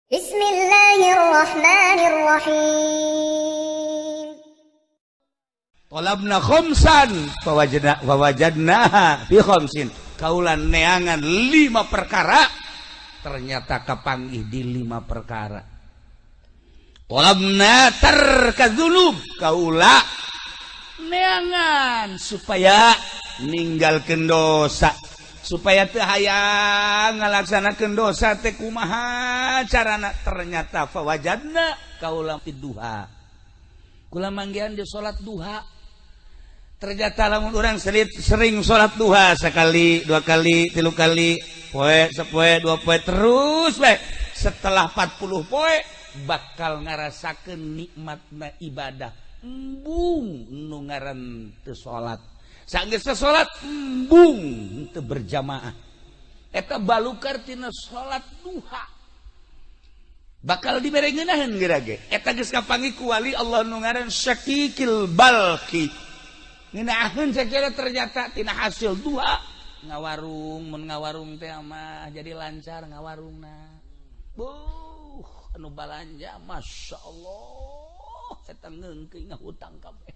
بسم الله الرحمن الرحيم. Tolabna khamsan fawajadna fawajadnaha fi khamsin. Kaulan neangan 5 perkara, ternyata kapanggih di 5 perkara. Tolabna tarka dzunub, kaula neangan supaya ninggalkeun dosa, supaya teu hayang ngalaksanakeun dosa teh kumaha carana, ternyata fawajadna kaula fi duha. Kula manggihan di salat duha. Ternyata lamun urang sering salat duha sekali, dua kali, tilu kali, poe, sepoe, dua poe, terus bae. Setelah 40 poe bakal ngarasakeun nikmatna ibadah. Embung nu ngaran teu salat. Sanggeus salat embung teu berjamaah. Eta balukar tina salat duha. Bakal dibere ngeunaheun geura ge. Eta geus kapanggih ku wali Allah nu ngaran Syakikil Balki. Ngeunaheun sakira ternyata tina hasil duha ngawarung, mun ngawarung teh mah jadi lancar ngawarungna. Buh, anu balanja Masya Allah, eta ngeungkeun ngahutang kabeh.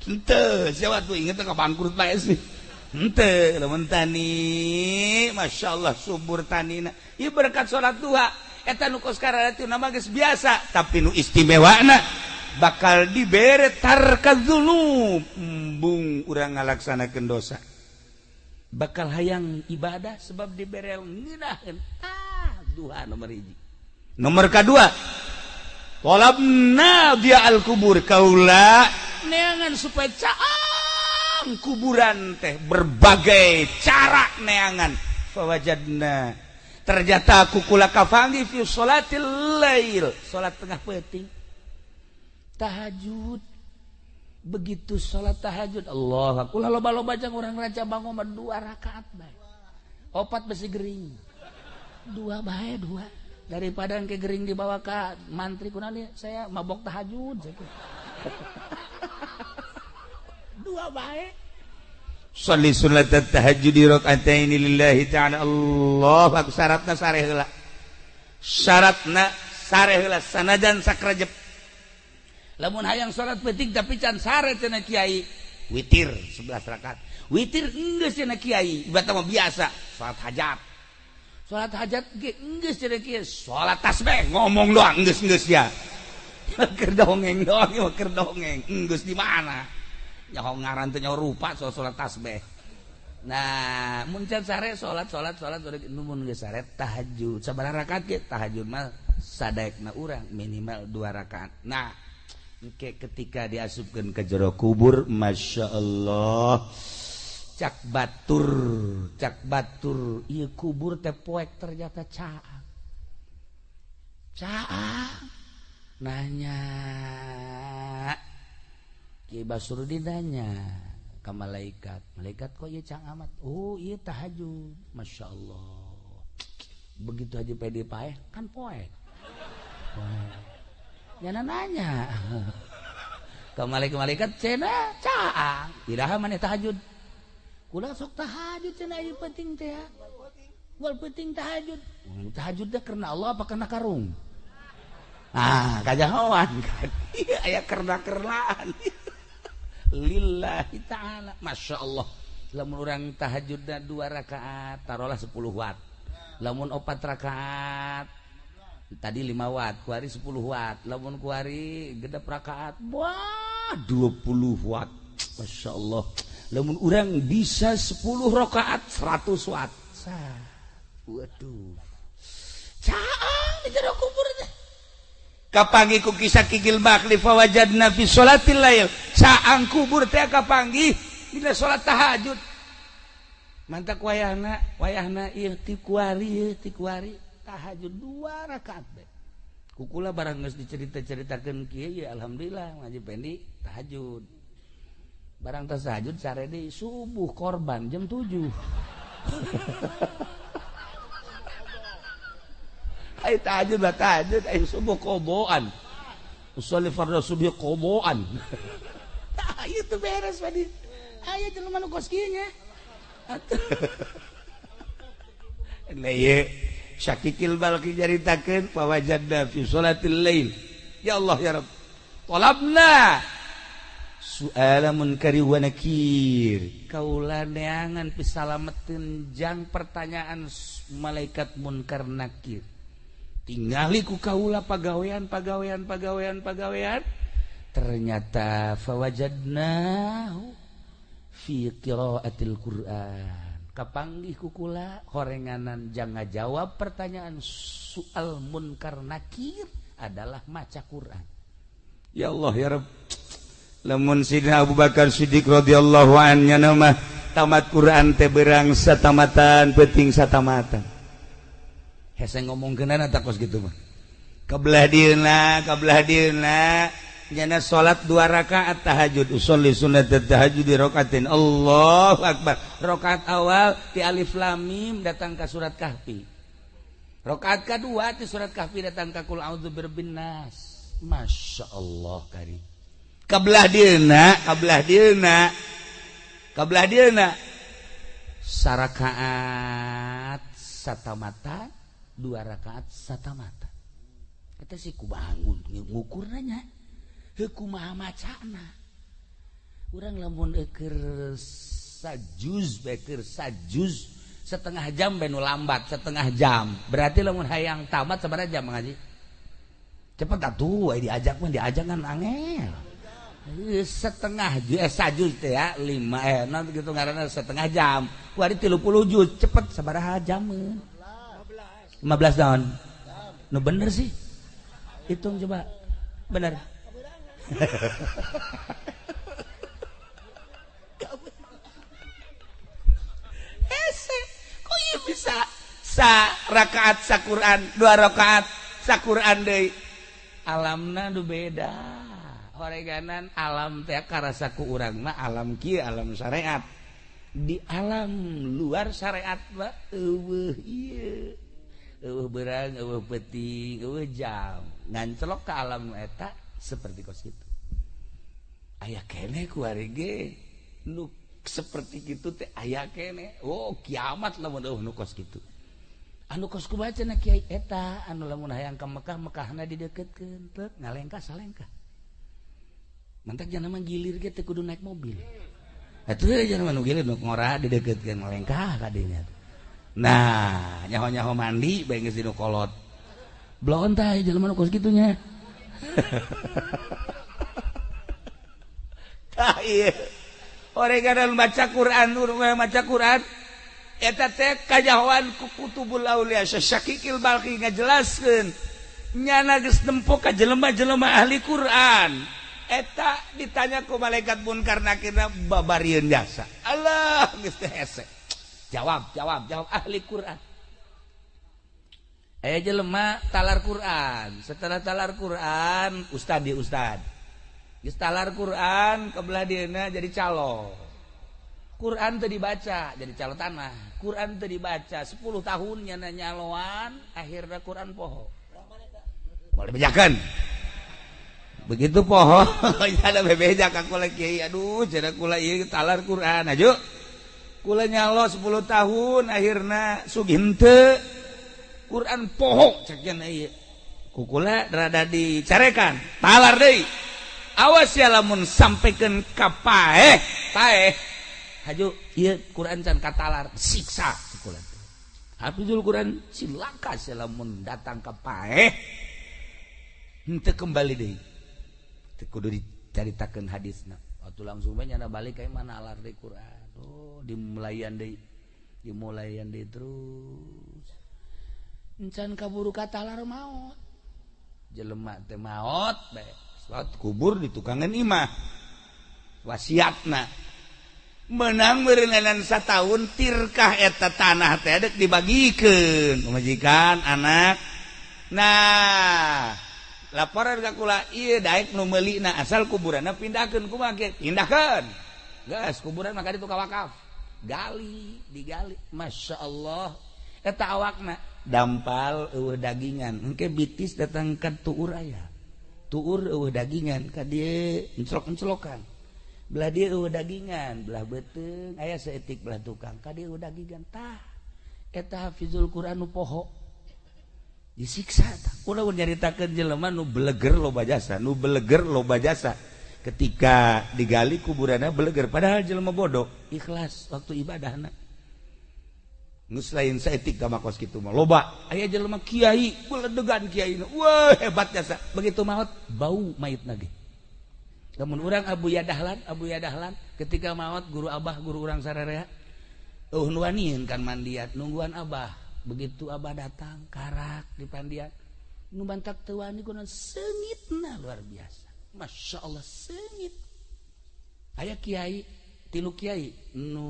Henteu, sia waktu inget ka bangkrut bae sih. Henteu, lamun tani, Masya Allah subur tanina. Ieu berkat salat duha. Eta nu kos kararatu nama geus biasa, tapi nu istimewana bakal dibere tarka dzunub, embung urang ngalaksanakeun dosa. Bakal hayang ibadah sebab dibere ngeunaheun. Ah, duha nomor 1. Nomor kedua, tolabna dia al kubur, kaula neangan supaya caang kuburan teh berbagai cara neangan. Fawajadna, ternyata aku kula kafangi fi sholatil lail, salat tengah peuting, tahajud. Begitu salat tahajud, Allah kula loba-loba jang urang raja bangun mah 2 rakaat bae, 4 besi gering, 2 bae 2, daripada engke gering dibawa ka mantri kunaon saya mabok tahajud. 2 bae. Sholli sunat tahajud raka'ataini lillahi ta'ala. Allah aku syaratna sare heula. Syaratna sare heula sanajan sakrejep. Lamun hayang salat peuting tapi can sare cenah kiai, witir 11 rakaat. Witir enggeus cenah kiai, ibadah mah biasa, salat hajat. Salat hajat ge enggeus cenah kiai, salat tasbih ngomong doang enggeus-enggeus ya. Keur dongeng doang, keur dongeng, enggeus di mana? Nyaho ngaran teh nyaho rupa soal salat tasbih. Nah, mun can sare salat salat salat mun geus sare tahajud. Sabaraha rakaat ge? Tahajud mah sadaekna urang minimal 2 rakaat. Nah, engke ketika diasupkeun ke jero kubur, Masya Allah, cak batur ieu kubur teh poek ternyata caang. Caang nanya Ki Basrudin nanya ke malaikat, malaikat kok ieu cang amat? Oh ieu tahajud, Masya Allah. Begitu aja pede paeh kan poek. Poek. Nyana nanya ke malaikat cenah caang, iraha maneh tahajud? Kula sok tahajud cenah ieu penting teh. Wal penting tahajud. Tahajud teh karena Allah apa karena karung? Ah, kajahoan kan. Iya aya kerna-kernaan. Lillahi ta'ala. Masya Allah. Lamun urang tahajudna 2 rakaat taruhlah 10 watt. Lamun 4 rakaat tadi 5 watt, kuari 10 watt. Lamun kuari genep rakaat, wah 20 watt. Masya Allah. Lamun urang bisa 10 rakaat 100 watt. Waduh. Caang di jero kubur teh. Kapanggih ku kisah kikil bakli fawajadna fi sholatil lail. Caang kubur teh kapanggih dina salat tahajud. Mantak wayahna, wayahna ieu ti kuari, ti kuari tahajud 2 rakaat bae. Kukula barang geus dicerita-ceritakeun kieu ya alhamdulillah ngaji pendi tahajud. Barang teh tahajud sare deui subuh korban jam 7. Ayo tahajud lah tahajud, ayo subuh koboan. Usolli fardhu subuh koboan. Tah ieu teu beres tadi. Aya jelema nu kos kieu nya. Lah ieu Syakikil Balki caritakeun fawajadna fi sholatil lail. Ya Allah ya Rabb. Talabna su'ala munkari wa nakir. Kaula neangan pisalameteun jang pertanyaan malaikat munkar nakir. Tingali ku kaula pagawean pagawean pagawean pagawean. Ternyata fawajadnahu fi qiraatil Qur'an. Kapanggih kukula horenganan jangan jawab pertanyaan soal munkar nakir adalah maca Quran. Ya Allah ya Rabb. Lamun Sidina Abu Bakar Siddiq radhiyallahu anhu mah tamat Quran teh berang satamatan penting satamatan. Hese ngomongkeunana tak kos kitu mah. Kabelah dieuna, kabelah dieuna nyana salat 2 rakaat tahajud, usolli sunnat tahajud di rakaatin. Allahu akbar. Rakaat awal ti alif lam mim datang ka surat Kahfi. Rakaat kedua ti surat Kahfi datang ka qul a'udzu birabbin nas. Masya Allah kari. Kabelah dieuna, kabelah dieuna. Kabelah dieuna sarakaat satamatan, 2 rakaat satamatan. Eta sih ku bangun ngukurna nya. Kumaha macana urang lamun eukeur sajuz beker sajuz setengah jam benu lambat setengah jam berarti lamun hayang tamat sabaraha jam ngaji cepet atuh aya diajak mah diajak kan angel setengah sajuz teh ya 5 naon kitu ngaranna setengah jam kuari 30 juz cepet sabaraha jam 15 tahun nu bener sih hitung coba bener. Hese, kok ieu bisa sa rakaat sa Quran, 2 rakaat sa Quran deui. Alamna nu beda. Horeganan alam teh karasa ku urang mah alam kieu alam syariat. Di alam luar syariat mah eueuh ieu. Eueuh beurang, eueuh peuting, eueuh jam. Ngancelok ka alam eta seperti kos gitu. Aya kene ku ari ge nu seperti kitu teh aya kene. Oh, kiamat lamun eueuh nu kos kitu. Anu kos kumaha cenah kiai eta anu lamun hayang ka Mekah, Mekahna dideukeutkeun teu ngalengkah salengkah. Mantak jangan mah gilir ge teu kudu naik mobil. Atuh jangan mah nu gilir nu ngora dideukeutkeun ngalengkah ka dinya. Nah, nyaho-nyaho mandi bae geus dinu kolot. Bloon tah jelema nu kos kitu nya. Tah ieu. Oreganan baca Quran, maca Quran eta teh kajahoan ku kutubul aulia Syakikil Balki ngajelaskeun nyana geus nempo ka jelema-jelema ahli Quran. Eta ditanya ku malaikat munkar nakirna babarieun jasa. Allah geus teh hese. Jawab, jawab, jawab ahli Quran. Aya jelema talar Quran, setelah talar Quran ustad di ustad. Geus talar Quran kebelah dieuna jadi calo. Quran teu dibaca jadi calo tanah. Quran teu dibaca 10 tahun nyana nyaloan akhirna Quran poho. Boleh bejakeun. Begitu poho ada bebeja ka kula kiai aduh cenah kula ieu talar Quran aju. Kula nyalo 10 tahun akhirna sugih henteu. Quran poho cek ieu. Kukula rada dicarekan, talar deui. Awas ya lamun sampaikan ka paeh, paeh. Haju ieu Quran can katalar, siksa kukula. Hafizul Quran cilaka sia lamun datang ka paeh. Henteu kembali deui. Teu kudu dicaritakeun hadisna. Atuh langsung bae nyana balik ka mana alar deui Quran. Oh, dimulayan deui. Dimulayan deui terus. Encan kaburu katalar maot. Jelema teh maot bae. Salat kubur di tukangan imah. Wasiatna. Menang meureunana sataun tirkah eta tanah teh deuk dibagikeun pamajikan anak. Nah, laporan ka kula ieu daek nu meulina asal kuburanna pindahkeun kumaha kieu? Pindahkeun. Geus kuburan mah ka ditu ka wakaf. Gali, digali. Masya Allah. Eta awakna dampal eueuh dagingan engke bitis datang ka tuur aya tuur eueuh dagingan ka dieu enclok-enclokan belah dieu eueuh dagingan belah beuteung aya saeutik belah tukang ka dieu eueuh dagingan tah Eta hafizul Quran nu poho disiksa tah. Ulah nyaritakeun jelema nu beleger loba jasa, nu beleger loba jasa. Ketika digali kuburanna beleger padahal jelema bodoh, ikhlas waktu ibadahna. Geus lain saeutik ka makos kitu mah loba. Aya jelema kiai, beledegan kiai. Wah, hebat jasa. Begitu maot bau mayitna ge. Lamun urang Abu Yadahlan ketika maot guru abah guru urang sararea nu wanian kan mandian nungguan abah. Begitu abah datang karak di pandian nu bantak teu wani kunaon seungitna luar biasa. Masya Allah seungit. Aya kiai tilu kiai nu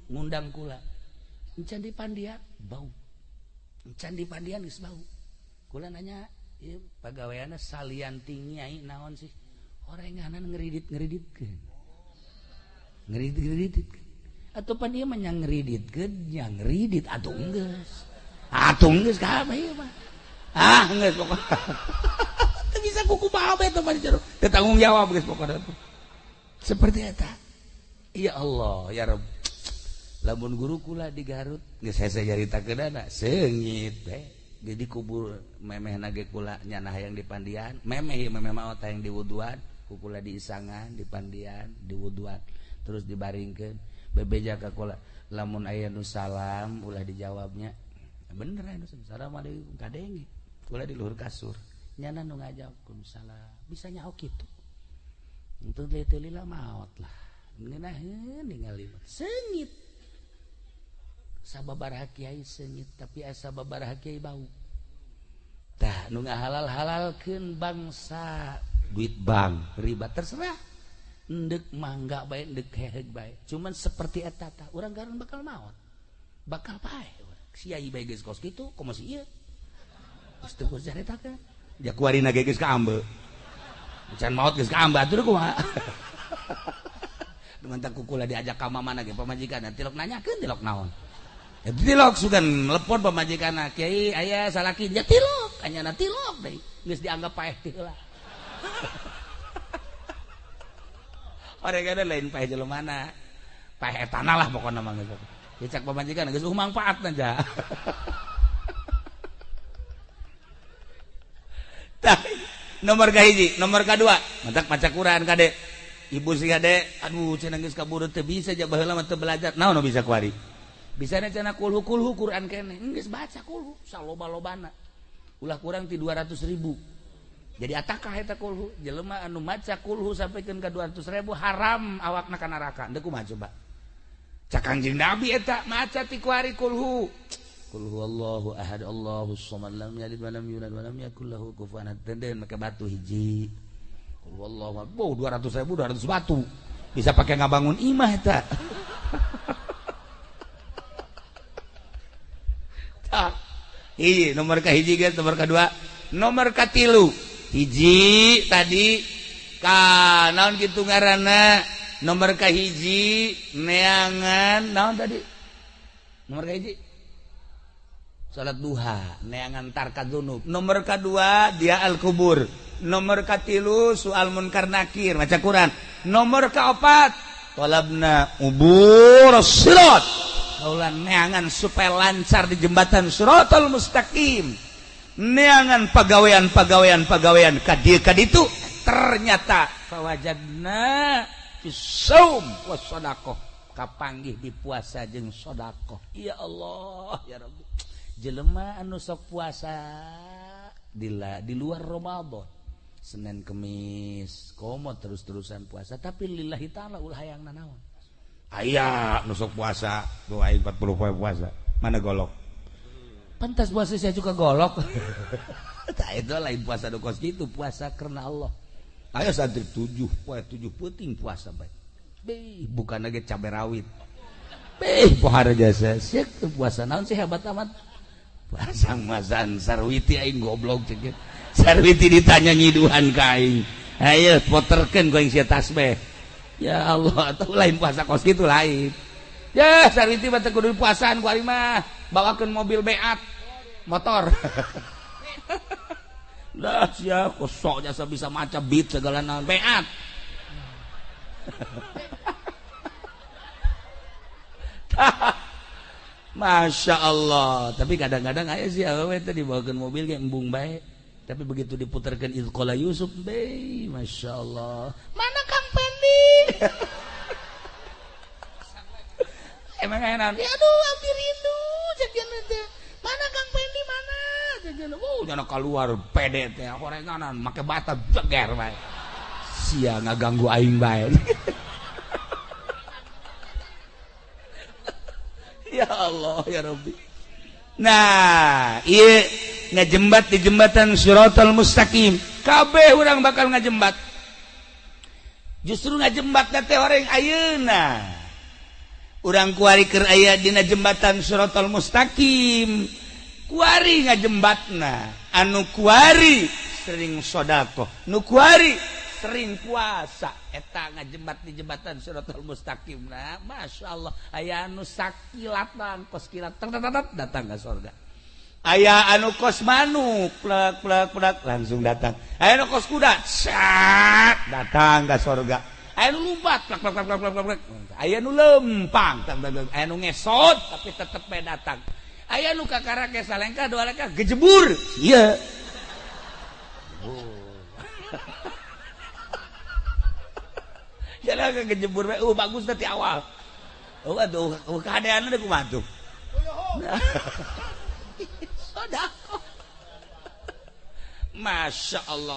ngundang kula. Encan di pandian bau. Encan di pandian geus bau. Kula nanya ieu pagaweanna salian ti nyai naon sih? Orenganan ngeridit-ngeriditkeun. Ngeridit-ngeriditkeun. Atau pan ieu mah ngeriditkeun, nya ngeridit atuh geus. Atuh geus kabeh ieu mah. Ah geus pokona. Teu bisa kukumaha bae teh mah jero. Teu tanggung jawab geus pokona. Seperti eta. Ya Allah, ya Rabb. Lamun guru kula di Garut geus hese nyaritakeunana seungit we. Jadi kubur memehna ge kula nyanah hayang di pandian, memeh ieu memeh maot hayang diwuduan, ku kula diisangan di pandian, diwuduan, terus dibaringkeun. Bebeja ka kula, lamun aya nu salam ulah dijawabnya. Bener aya nu assalamualaikum kadenge. Kula di luhur kasur. Nyana nu ngajawab salam. Bisa nyaho kitu. Untuk teu lila maot lah. Ngeunaheun ningali seungit. Sababaraha kiai seungit tapi asa sababaraha kiai bau. Tah nu ngahalal-halalkeun bangsa duit bank riba terserah. Endek mangga bae endek heheg bae. Cuman seperti eta tah urang garun bakal maot. Bakal paeh urang. Siai bae geus kos kitu komo si ieu. Geus teu kudu caritakeun. Ja kuarina ge geus kaambe. Can maot geus kaambe atuh kumaha. Dumantak kukula diajak ka mamana ge pamajikanna tilok nanyakeun tilok naon. Ya tilok sugan telepon pamajikanna kiai aya salaki nya tilok anyana tilok deui geus dianggap paeh teh heula. Oregana lain paeh jelemana. Paeh etana lah pokona mah geus. Ya cak pamajikan geus mangfaatna ja. Tah nomor kahiji, nomor kadua, mantak maca Quran kade. Ibu sih kade, aduh cenah geus kaburu teu bisa ja baheula mah teu belajar. Naon nu bisa kuari? Bisa cenah kulhu-kulhu Quran kene. Geus baca kulhu saloba-lobana. Ulah kurang ti 200.000. Jadi atakah eta kulhu? Jelema anu maca kulhu sampikeun ka 200.000 haram awakna ka neraka. Deuk kumaha coba? Cak Kangjeng Nabi eta maca ti kuari kulhu. Qul huwallahu ahad Allahus samad lam yalid wa lam yulad wa lam yakul lahu kufuwan ahad. Den make batu hiji. Qul huwallahu ahad. Boh 200.000 200 batu. Bisa pakai ngabangun imah eta. Tah. Hiji nomor ka hiji geus, nomor kadua, nomor katilu. Hiji tadi ka naon kitu ngaranna? Nomor ka hiji neangan naon tadi? Nomor ka hiji salat duha neangan tarka dzunub. Nomor kadua dia al kubur. Nomor katilu soal munkar nakir maca Quran. Nomor kaopat talabna ubur sirat. Kaula neangan supaya lancar di jembatan siratal mustaqim. Neangan pagawean-pagawean ka dieu ka ditu ternyata fawajadna fisaum was sadaqah kapanggih di puasa jeung sedekah. Ya Allah ya Rabbi. Jelema anu sok puasa di luar Ramadan Senin Kemis komo terus-terusan puasa tapi lillahi ta'ala ulah hayang nanaon. Aya nu sok puasa tuh aing 40 poe puasa mana golok pantas puasa saya juga golok. Tah itu lain puasa nu kos kitu, puasa karena Allah. Aya santri 7 poe 7 peuting puasa bae. Beh bukan lagi cabe rawit. Beh pohara jasa sia puasa naon sih hebat amat. Pasang-masan Sarwiti aing goblok cek. Sarwiti ditanya nyiduhan ka aing. Ayo poterkeun ku aing sia tasbih. Ya Allah, atau lain puasa kos kitu lain. Ya Sarwiti mah teu kudu puasaan ku aing mah. Bawakeun mobil beat motor. Lah sia kosok jasa bisa maca beat segala naon beat. Masya Allah. Tapi kadang-kadang aya sih awewe teh dibawakeun mobil ge embung bae. Tapi begitu diputarkan Idqala Yusuf, be, Masya Allah. Mana Kang Pendi? Emang enak. Ya aduh, abdi rindu ceuk teh. Mana Kang Pendi mana? Ceuk. Oh, jangan keluar pede teh, horenganan make bata jeger bae. Sia ngaganggu aing bae. Ya Allah, ya Rabbi. Nah, ieu ngajembat di jembatan Shiratal Mustaqim. Kabeh urang bakal ngajembat. Justru ngajembat teh orang ayeuna. Urang kuari keur aya dina jembatan Shiratal Mustaqim. Kuari ngajembatna. Anu kuari sering sedekah, nu kuari sering puasa. Eta ngajembat di jembatan Shiratal Mustaqim. Nah, Masya Allah, aya anu sakilatan kos kilat datang ke surga. Aya anu kos manuk plak plak plak langsung datang. Aya anu kos kuda sat datang ke surga. Aya anu lumpat plak plak plak plak plak. Aya anu lempang, aya anu ngesot tapi tetep bae datang. Aya anu kakarake salengkah dua lengkah gejebur. Ieu. Jalan kejebur bae. Bagus teh ti awal. Oh aduh, kahadeanna deui kumaha tuh. Sedekah. Masya Allah.